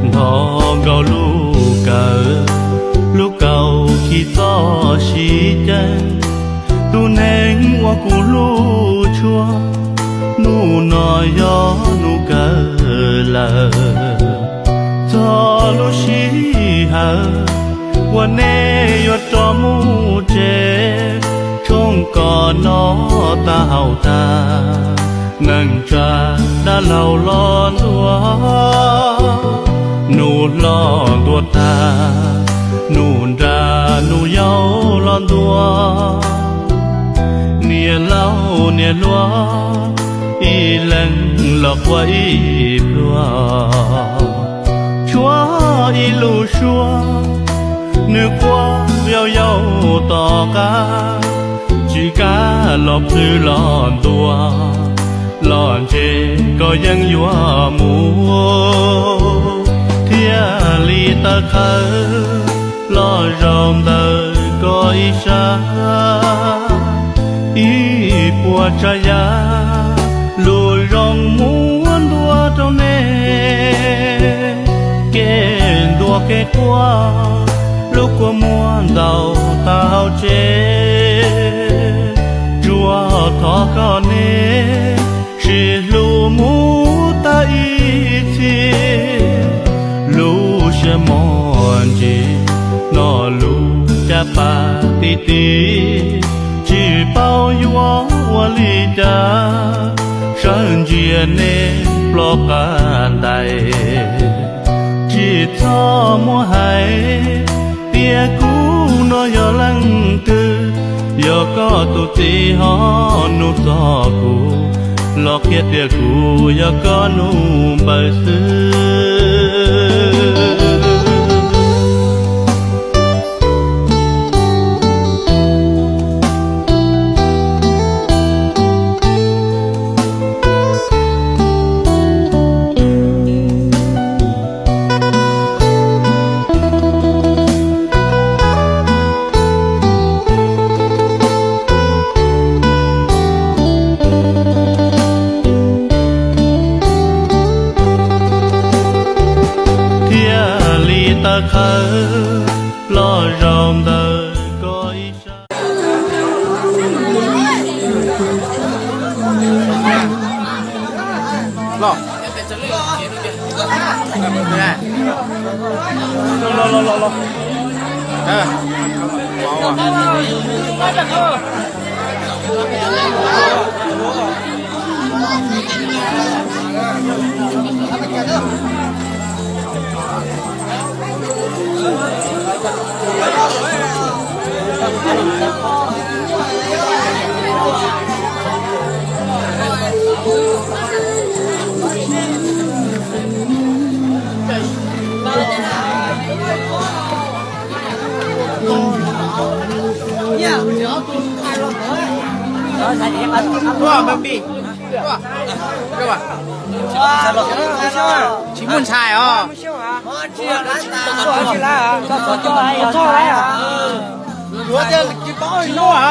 Nthov nkaus lub kawm, lub kaus khi txoj siv ceeb, tus neeg uas kuv hlub tshua, hnub no yog hnub kawg lawm. Txog lub sij hawm uas nej yuav rov mus tsev, tshooj kos no tag hauv tag, neeg tsa dab laug los ntua, nus hlob ntua tag, nus nra nus yau los ntua, niam laug niam hluas ib leeg los quaj ib pluag. Tshuav ib lub suab, nws quaj yau yau tom qab, tsis kam los plhws los ntua, los ntshe koj yeej yuav mus, thiaj li tawv qhawv los zaum ntawm koj ib sab. Ib puas tsav yam lus zoo muab ntuas rau nej, kev ntuas kev quaj, lub kua muag ntaus tag hauv tsev. Tsuas thov kom nej sib hlub mus tag ib txhis, lub siab mos ntsis no lub caj pas ti ti, tsis paub yuav ua li cas, sawv ntsia nej ploj qab ntais. Tsis txhob muab hais tias kuv no yog leej twg, yog koj tus txiv ho nug txog kuv, los qhia tias kuv yog koj nus npawg xwb. Thiaj li tawv qhawv los zaum ntawm koj ib sab. Los. Los, los, los, los. Tsis muaj ntshai os. Yuav tias tsis paub zoo a.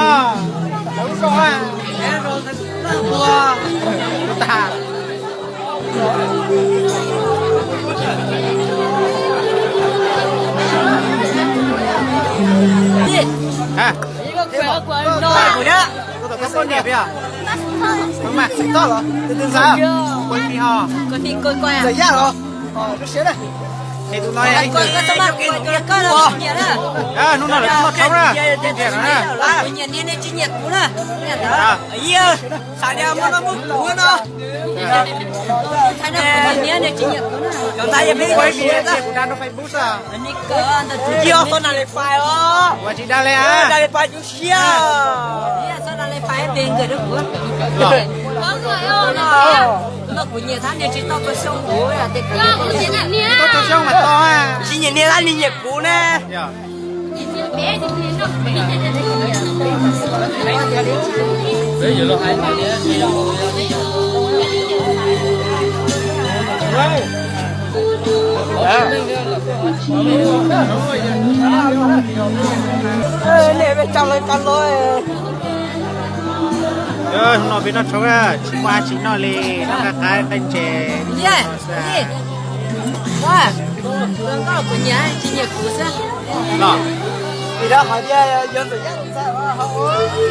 Kuv niam peb os. Mas xeem toj los? Tus twg ntxawm? Kuv tij ho. Ntxawm Yaj los? Lub siab na. Es tus no hnub no lawv tuaj thoob na. Nyiam no na. Kuv nyiam nej tsis nyiam kuv na. Xav tias muaj no muaj kuv no. Thaum ntawd yog peb ua ib viv tias kuv da rau Facebook xwb. Yog txhob da li fais os. Ua tsis da li a. Da li fais tub siab. Txhob da li fais pes nkawm rau kuv. Kuv nyiam thab niag tsis tau tus xyoo kuv. Tau tus xyoo mas tau. Dab li nyiam kuv ne. Nej peb tau lawv tau lawm. Hnub no peb noj tshoob, tsis muaj dab tsi noj li, noj qab qab nqaij ntses.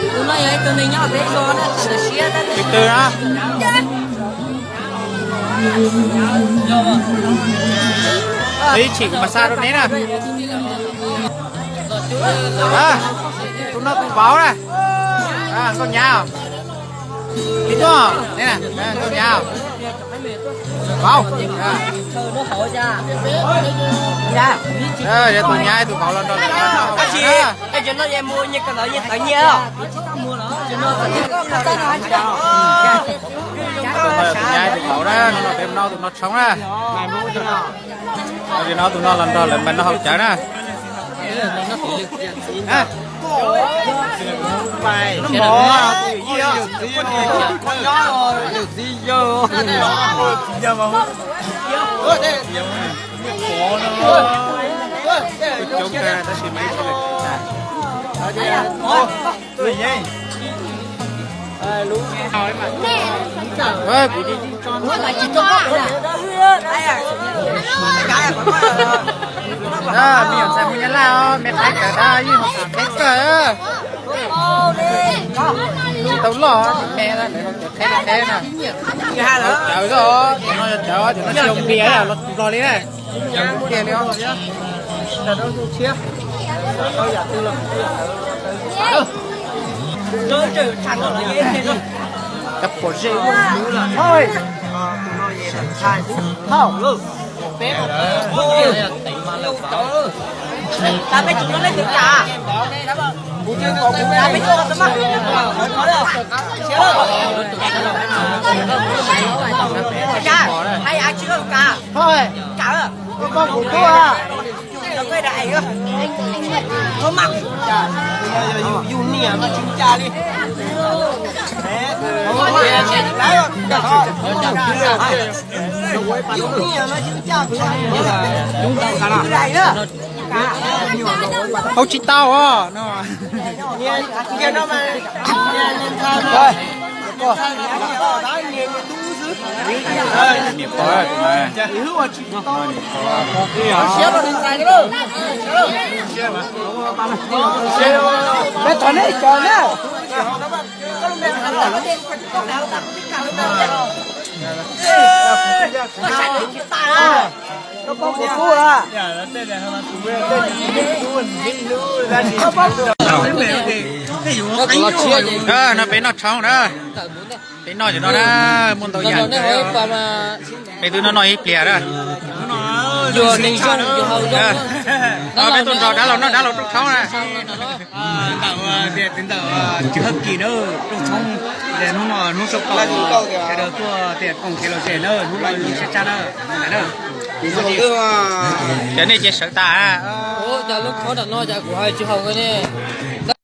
Tus no yog ib tug neeg nyob peb zos na, tam sim no. Ib chim kuv mam xa rau neb na. Tus no tus vauv na. Nkauj Nyav. Nkauj Nyav. Vauv. Yog tus nyab tus vauv los nrog lawv noj. Tus nyab tus vauv na, no peb noj tus no tshoob na. Tus no tus no los nrog lawv noj hauv cawv na. Me nyuam ntxhais Hmoob Nyab Laj os, me qaib kawm dab yeej ho phem kawg. Tau loj me, cawv qheb li qheb na. Cawv xwb, cov no yog cawv, cov no tsis zoo npias los tus nplog li na. Npias li. Cov pom zej ua mus lawm. Hauj. Hauj, koj kuv tuaj. Hauv tsis tau os no. Peb thov nej cov na. No peb noj tshoob na. Peb noj ces no na, muaj ntau yam. Peb twb noj noj ib pliag na. Peb tuaj nrog dab laug noj dab laug rooj tshoob na. Ntawm tias tiv ntawm Hawj Kis na, rooj tshoob, hnub no hnub sab tod sawv daws tuaj tias koom kev lom zem na, hnub no sab tsab na. Cov nej ces sawv tas. Cov lub khob no cov kuv hais tsis haum ne.